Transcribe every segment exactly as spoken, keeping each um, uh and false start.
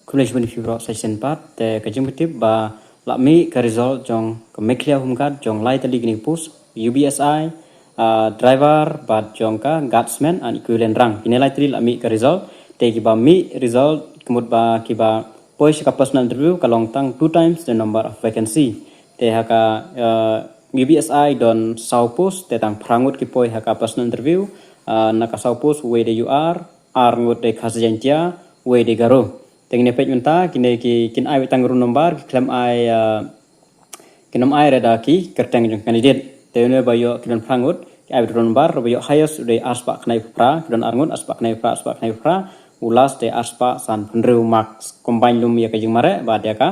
Khublei shibun ïa phi baroh sa shisien pat, te ka jingpyntip ba la mih ka result jong ka Meghalaya Home Guard jong lai tylli kine ki post, U B S I, ah, driver bad jong ka guardsman and equivalent rank. Kine lai tylli la mih ka result, te kiba mih result ka mut ba kiba poi sha ka personal interview ka long tang two times the number of vacancy. Te ha ka, ah, U B S I don saw post, te tang phra ngut ki poi ha ka personal interview, ah, na ka saw post wei dei U R, ar ngut dei Khasi Jaiñtia, wei dei Garo. Te ngin ïa peit mynta, kine ki, kin ai tang roll number, ki khlem ai, ah, kin ym ai re da ki kyrteng jong candidate. Te une ba ïoh ki don phra ngut, ki ai roll number, ba ïoh highest u dei arspah khyndai phra, ki don ar ngut, arspah khyndai phra, arspah khyndai phra, u last dei arspah sanphew hynriew marks, combine lum ïa ka jingmareh bad ïa ka,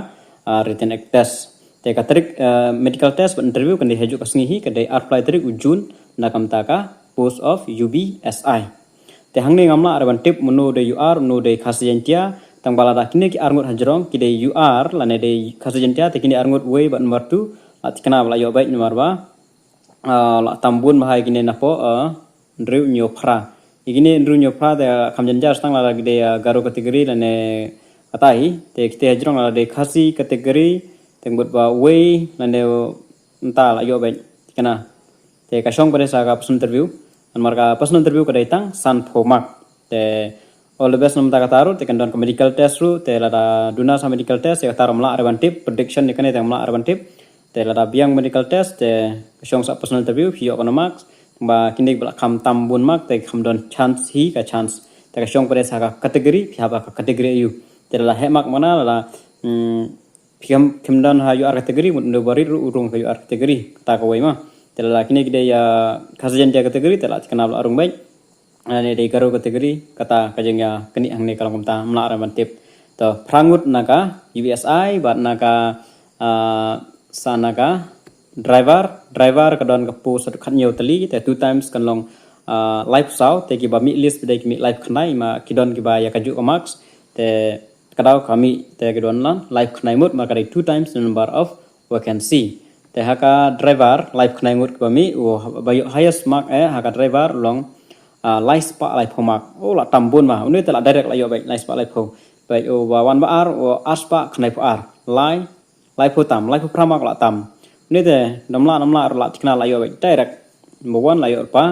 ah, written test. Te ka tarik, ah, medical test bad interview kan dei ha kajuh ka sngi hi, ka dei arphew lai tarik u June, na ka bynta ka post of U B S I. Te hangne ngam lah re ban tip mano dei U R, mano dei Khasi Jaiñtia, tang ba lada kine ki ar ngut hajrong ki dei U R lane dei Khasi Jaiñtia, te kine ar ngut wei bad number two la thikna ba la ïoh beit namar ba, ah, la tam bun bha ïa kine napoh, ah, hynriew hynñiew phra. Ïa kine hynriew hynñiew phra te kham jynjar tang lada ki dei, ah, Garo category lane kata hi, te kita hajrong lada dei Khasi category, te mut ba wei lane mynta la ïoh beit thikna. Te ka shong pat de sa ka personal interview. Namar ka personal interview ka dei tang sanphew mark. Te all the best namar kata ruh, te kan don ka medical test ruh, te lada duna sa medical test, te kata ruh ym lah re ban tip, prediction ïa kane te ym lah re ban tip. Te lada biang medical test, te ka shong sa personal interview, phi ïoh katno marks, ba kine ba la kham tam bun mark, te kham don chance hi ka chance. Te ka shong pat de sa ka category, phi hap ha ka category aiu. Te lada heh mark mana, lada, hmm, Phi kham, kham don ha U R category, mut une ba rit ruh u rung ka U R category, kata kawei ma. Te lada kine ki dei, ah, Khasi Jaiñtia category, te la thikna ba la rung beit. Ah, ne dei Garo category, kata ka jingïakynnieh hangne ka long kumta, ym lah re ban tip. To, phra ngut na ka U B S I, bad na ka, ah, sa na ka driver, driver ka don ka post haduh khathynñiew tylli, te two times kan long, ah, laiphew saw, te kiba mih list ba dei ki mih laiphew khyndai, ma ki don kiba ïa kajuh ka marks, te ka daw ka mih te ka don la laiphew khyndai mut, namar ka dei two times the number of vacancy. Te ha ka driver laiphew khyndai ngut kiba mih, u ba ïoh highest mark eh ha ka driver long, ah, laispah laiphew mark. Oh, la tam bun ma. Une te la direct la ïoh beit laispah laiphew. Beit, oh, ba wan ba ar, oh, arspah khyndaiphew ar. Lai, laiphew tam, laiphew phra mark la tam. Une te namar la, namar la thikna la ïoh beit direct. Number one la ïoh pa.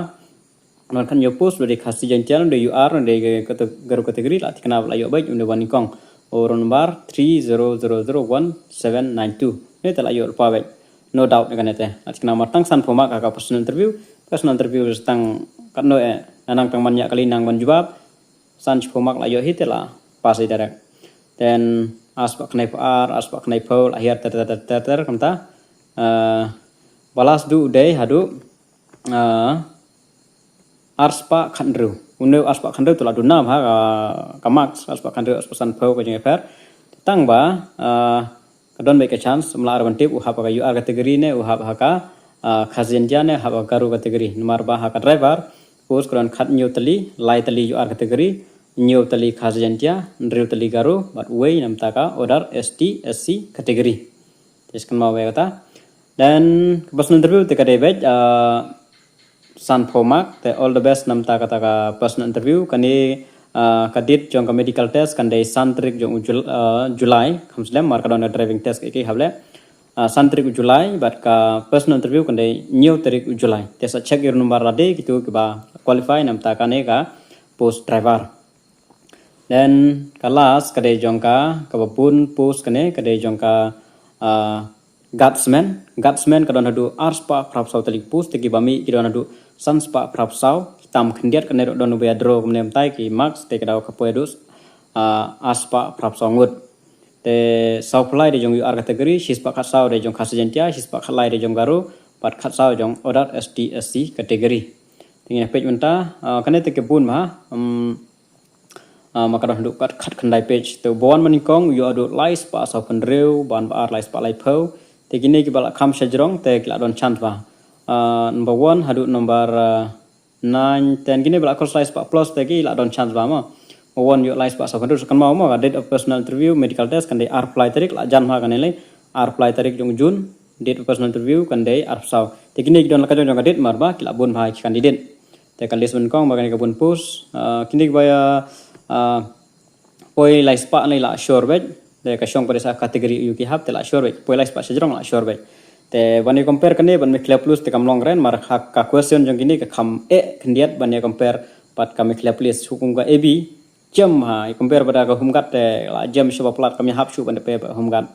Don khathynñiew post, dei Khasi Jaiñtia, dei U R, dei kate-, Garo category, la thikna la ïoh beit, une ba nyngkong. O roll number three zero zero zero one seven nine two. Ne te la ïoh pa beit. No doubt ne kane te. La thikna mar tang sanphew mark ha ka personal interview. Personal interview tang katno eh, nang tang man ïa kali nang ban jubab. Sanphew mark la ïoh hi te la pass hi direct. Then arspah khyndaiphew ar, arspah khyndaiphew, la hiar ter ter ter ter ter kumta. Eh, ba last duh dei haduh ah, arspah khathynriew. Une arspah khathynriew te la duna bha ka, ka marks, arspah khathynriew, arspah sanphew ka jingïapher. Tang ba, ah, ka don beit ka chance, ym lah re ban tip, u hap ha ka U R category ne, u hap ha ka, ah, Khasi Jaiñtia ne, u hap ha ka Garo category. Namar ba ha ka driver, post ka don khathynñiew tylli, lai tylli U R category, hynñiew tylli Khasi Jaiñtia, hynriew tylli Garo, bad wei namar ka other S T, S C category. Te shu kynmaw beit kata. Then, ka personal interview te ka dei beit, ah, sanphew mark, te all the best namar kata ka personal interview. Kane, ah, ka date jong ka medical test kan dei san tarik jong u Jul-, ah, July, kham slem, mar ka don ka driving test ka ki hap leh. Ah, san tarik u July, bad ka personal interview kan dei hynñiew tarik u July. Te sa check ïa u number lade, kitu kiba qualify namar kane ka post driver. Then ka last ka dei jong ka, kaba bun post kane, ka dei jong ka, ah, guardsman. Guardsman ka don haduh arspah phraphew saw tylli post, te kiba mih ki don haduh sanspah phraphew saw, ki tam khyndiat kane ruh don uba ïa draw kumne mynta ki marks, te ka daw ka poi haduh, ah, arspah phraphew saw ngut. Te sawphew lai dei jong U R category, shispah khatsaw dei jong Khasi Jaiñtia, shispah khatlai dei jong Garo, bad khatsaw jong other S T S C category. Te ngin peit mynta, ah, kane te ki bun bha, um, ah, ma ka don haduh kat khatkhyndai page. Te uba wan ba nyngkong u ïoh haduh laispah sawphew hynriew, ba wan ba ar laispah laiphew. Te kine kiba la kham shajrong te ki la don chance bha. Ah, number one haduh number, ah, nine, ten kine ba la cross laispah plus te ki la don chance bha mo. Uba wan ïoh laispah sawphew hynriew, sa kynmaw mo ka date of personal interview, medical test kan dei arphew lai tarik, la jan bha kane lei, arphew lai tarik jong June. Date of personal interview kan dei arphew saw. Te kine ki don la ka jong jong ka date mar ba ki la bun bha ki candidate. Te ka list ba nyngkong ba kane ka bun post, ah, kine kiba ïa, ah, Poi lai spah ne la sure beit. Te ka shong pat sa category ïa ki hap te la sure beit. Poi lai spah sha jrong la sure beit. Te ban ïa compare kane bad Meghalaya Police te kam long kren namar ha ka question jong kine ka kham eh khyndiat ban ïa compare bad ka Meghalaya Police. Shu kum ka A B jem ha ïa compare bad ka Home Guard te la jem shuh ba palat kam ïa hap shuh ban da poi bad Home Guard.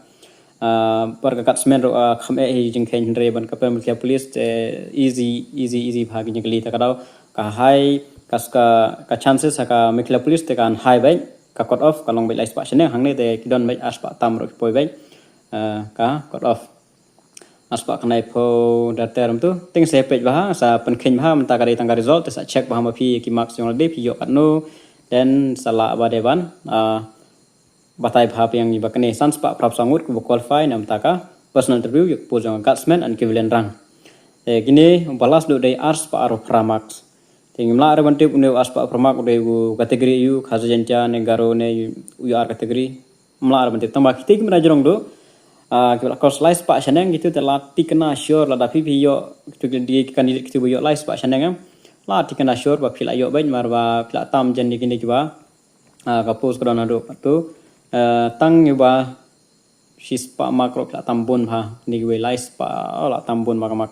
Ah, bad ka Guardsman ruh, ah, kham eh hi jingkheiñ hynrei ban compare Meghalaya Police te easy easy easy bha ki jingkylli. Te ka daw ka high ka, ka, ka chances ha ka Meghalaya Police te kan high beit, ka cut off ka long beit lai spah shaneng, hangne te ki don beit ar spah tam ruh ki poi beit. Ah, ka cut off ar spah khyndai phew da ter mynta. Te ngin sa peit bha, sa pynkheiñ bha mynta ka dei tang ka result, te sa check bha ma phi ki marks jong lade phi ïoh katno. Then sa lah ba dei ban, ah, batai bha biang ïa ba kane san spah phra phew saw ngut kiba qualify na bynta ka personal interview ïa ka post jong ka Guardsman and Civilian rank. Te kine ba last duh dei ar spah arphew phra marks. Te ngim lah re ban tip une u ar spah phra mark u dei u category aïu, Khasi Jaiñtia ne Garo ne u ïoh ar category. Ngim lah re ban tip tang ba kito ki mera jrong duh, ah, kiba la cross lai spah shaneng kito te la thikna sure lada phi phi ïoh, kito ki dei ki candidate kito ba ïoh lai spah shaneng em. La thikna sure ba phi la ïoh beit namar ba phi la tam jan ïa kine kiba, ah, ka post ka don haduh katto, ah, tang ïa ba shi spah mark ruh phi la tam bun bha, kine kiwei lai spah, oh, la tam bun bha ka mark.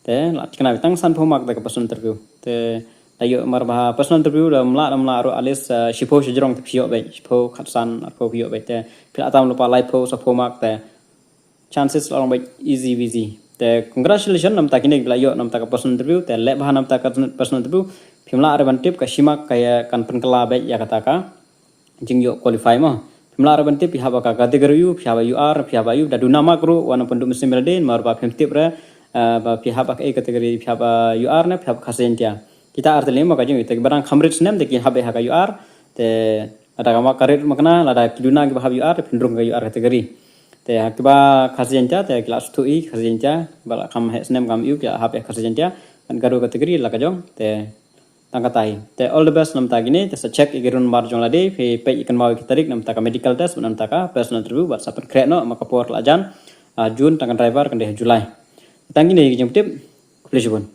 Te la thikna beit tang san phew mark da ka personal interview. Te da ïoh namar ba personal interview da mlah da mlah ruh at least, ah, shiphew sha jrong te phi ïoh beit, shiphew khatsan arphew phi ïoh beit. Te phi la tam lypa laiphew saphew mark te chances la long beit easy peasy. Te congratulations na bynta kine kiba la ïoh na bynta ka personal interview, te leh bha na bynta ka personal interview. Phim lah re ban tip ka shi mark ka ïa kan pynkylla beit ïa kata ka jingïoh qualify mo. Phim lah re ban tip phi hap ha ka category aïu, phi hap ha U R, phi hap ha aïu, da duna mark ruh wan pynduh mynsiem ïa lade namar ba phim tip re, eh, ba phi hap ha kaei category, phi hap ha U R ne phi hap ha Khasi Jaiñtia. Kita ar tylli mo ka jingïoh, te kiba dang kham rit snem te ki hap beit ha ka U R, te lada ka mark ka rit ma kane, lada ki duna kiba hap U R te phin rung ka U R category. Te ha kiba Khasi Jaiñtia te ki la sngewthuh hi Khasi Jaiñtia, ba la kham heh snem kam ïoh ki la hap ïa Khasi Jaiñtia, kan Garo category la ka jong, te tang katai. Te all the best na bynta kine, te sa check ïa ki run bar jong lade, phi peit ïa kynmaw ïa ki tarik na bynta ka medical test, na bynta ka personal interview, bad sa pynkhreh noh ma ka por la jan, ah, June tang ka driver kan dei ha July. Tang kine ki jingtip, khublei shibun.